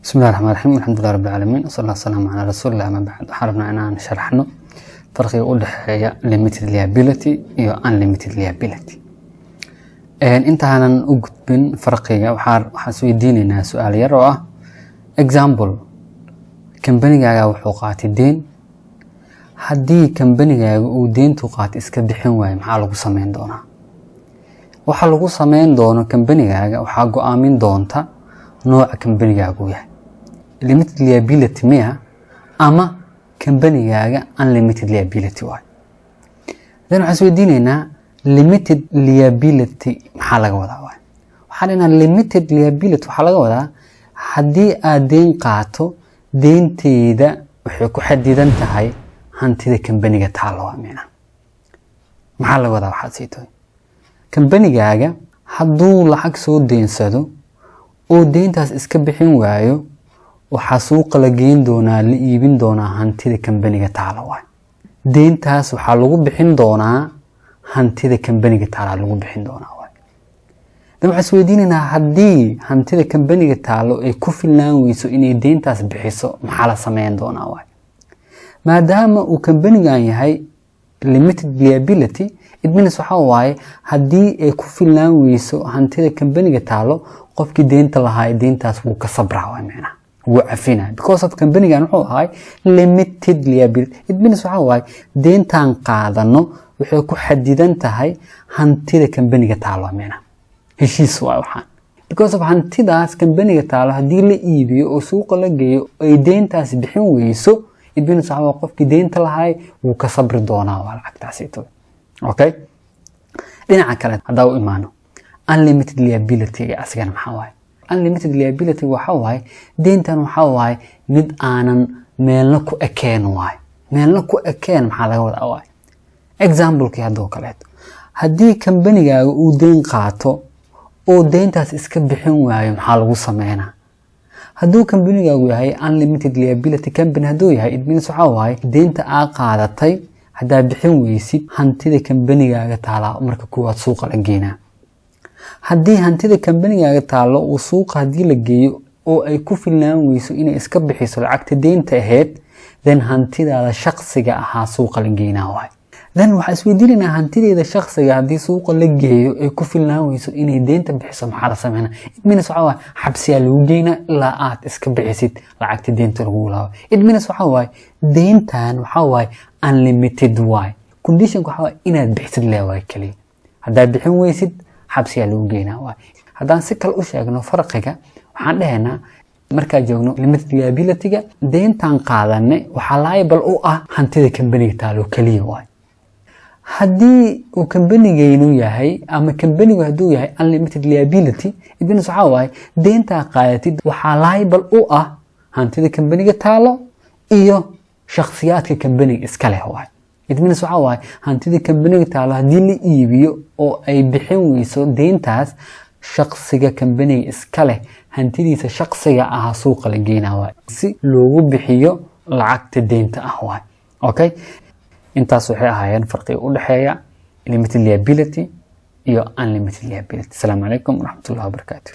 Bismillahi raxmaan raxiim, alxamdulilah rabbi caalamiin, wasala wasalaamu calaa rasuulillah, ama bacd. Waxaan rabnaa inaan sharaxno farqiga u dhexeeya limited liability iyo unlimited liability. Intaanan u gudbin farqiga, waxaan isweydiineynaa su-aal yar oo ah example: kambanigaaga wuxuu qaatay deen. Haddii kambanigaaga uu deentu qaatay iska bixin waayo, maxaa lagu sameyn doonaa? Waxa lagu sameyn doono kambanigaaga waxaa go-aamin doonta nooca kambanigaagu yahay: limited liability miya ama kambanigaaga unlimited liability waay? Then waxaan isweydiineynaa, limited liability maxaa laga wadaa waay? Waxaan dhahnaa, limited liability waxaa laga wadaa haddii aad deen qaato, deenteyda waxay ku xadidan tahay hantida kambaniga taalo. Waa micna maxaa laga wadaa? Waxaad siitoy kambanigaaga hadduu lacag soo deensado oo deyntaas iska bixin waayo, waxaa suuqa la geyn doonaa, la iibin doonaa hantida kambaniga taalo waay. Deyntaas waxaa lagu bixin doonaa hantida kambaniga taalaa lagu bixin doonaa waay. Dan waxaan isweydiinaynaa, haddii hantida kambaniga taalo ay ku filnaan weyso inay deyntaas bixiso, maxaa la sameyn doonaa waay? Maadaama uu kambanigan yahay limited liability, it means waxaa waaye haddii ay ku filnaan weyso hantida kambaniga taalo, qofkii deynta lahaa deyntaas wuu ka sabraa waay, micnaha wuu cafinaa, because of kambanigan wuxuu ahay limited liability. It means waxaa waaye deyntaan qaadano waxay ku xadidan tahay hantida kambaniga taalo, micnaha heshiis waay waxaan, because of hantidaas kambaniga taalo haddii la iibiyo oo suuqa la geeyo, ay deyntaas bixin weyso, it means waxaa waaye qofkii deynta lahay wuu ka sabri doonaa waa lacagtaasito. Okay, dhinaca kale haddaa u imaano unlimited liability, asigana maxaa waaye? Unlimited liability waxa waaye deyntan waxaa waaye mid aanan meelna ku ekeen waaye. Meelna ku ekeen maxaa laga wadaa waaye? Examplekii haddoo kaleeto, haddii kambanigaaga uu deyn qaato oo deyntaas iska bixin waayo, maxaa lagu sameynaa? Hadduu kambanigaagu yahay unlimited liability company hadduu yahay, it means waxaa waaye deynta aa qaadatay haddaa bixin weysid, hantida kambanigaaga taalaa marka kuwaad suuqa la geenaa. Haddii hantida kambanigaaga taalo uu suuqa haddii la geeyo oo ay ku filnaan weyso inay iska bixiso lacagta deynta ahayd, then hantidaada shaqsiga ahaa suuqa la geenaa waay. Then waxaa isweydiinaynaa, hantideeda shaqsiga haddii suuqa la geeyo ay ku filnaan weyso inay deynta bixiso, maxaa la sameynaa? It means waxaa waaye xabsiyaa lagu geynaa ilaa aad iska bixisid lacagta deynta lagu laabo. It means waxaa waaye deyntan waxaa waaye unlimited waay. Conditionka waxaa waaye inaad bixisid lee waay kaliya. Haddaad bixin weysid, xabsiyaa lagu geynaa waay. Haddaan si kale u sheegno farqiga, waxaan dhahaynaa, markaa joogno limited liability-ga, deyntan qaadanay waxaa liable u ah hantida kambaniga taalo kaliya waay. Haddii uu kambanigeynu yahay ama kambanigu hadduu yahay unlimited liability, it means waxaa waaye deyntaa qaadatid waxaa liable u ah hantida kambaniga taalo iyo shakhsiyaadka kambaniga iska leh waay. It means waxaa waaye hantida kambaniga taalo haddii la iibiyo oo ay bixin weyso deyntaas, shakhsiga kambaniga iska leh hantidiisa shakhsiga ah suuqa la geynaa waay, si loogu bixiyo lacagta deynta ah waay. Okay, intaas waxay ahaayeen farqiga u dhexeeya limited liability iyo unlimited liability. Asalaamu calaykum waraxmatullahi wabarakaatu.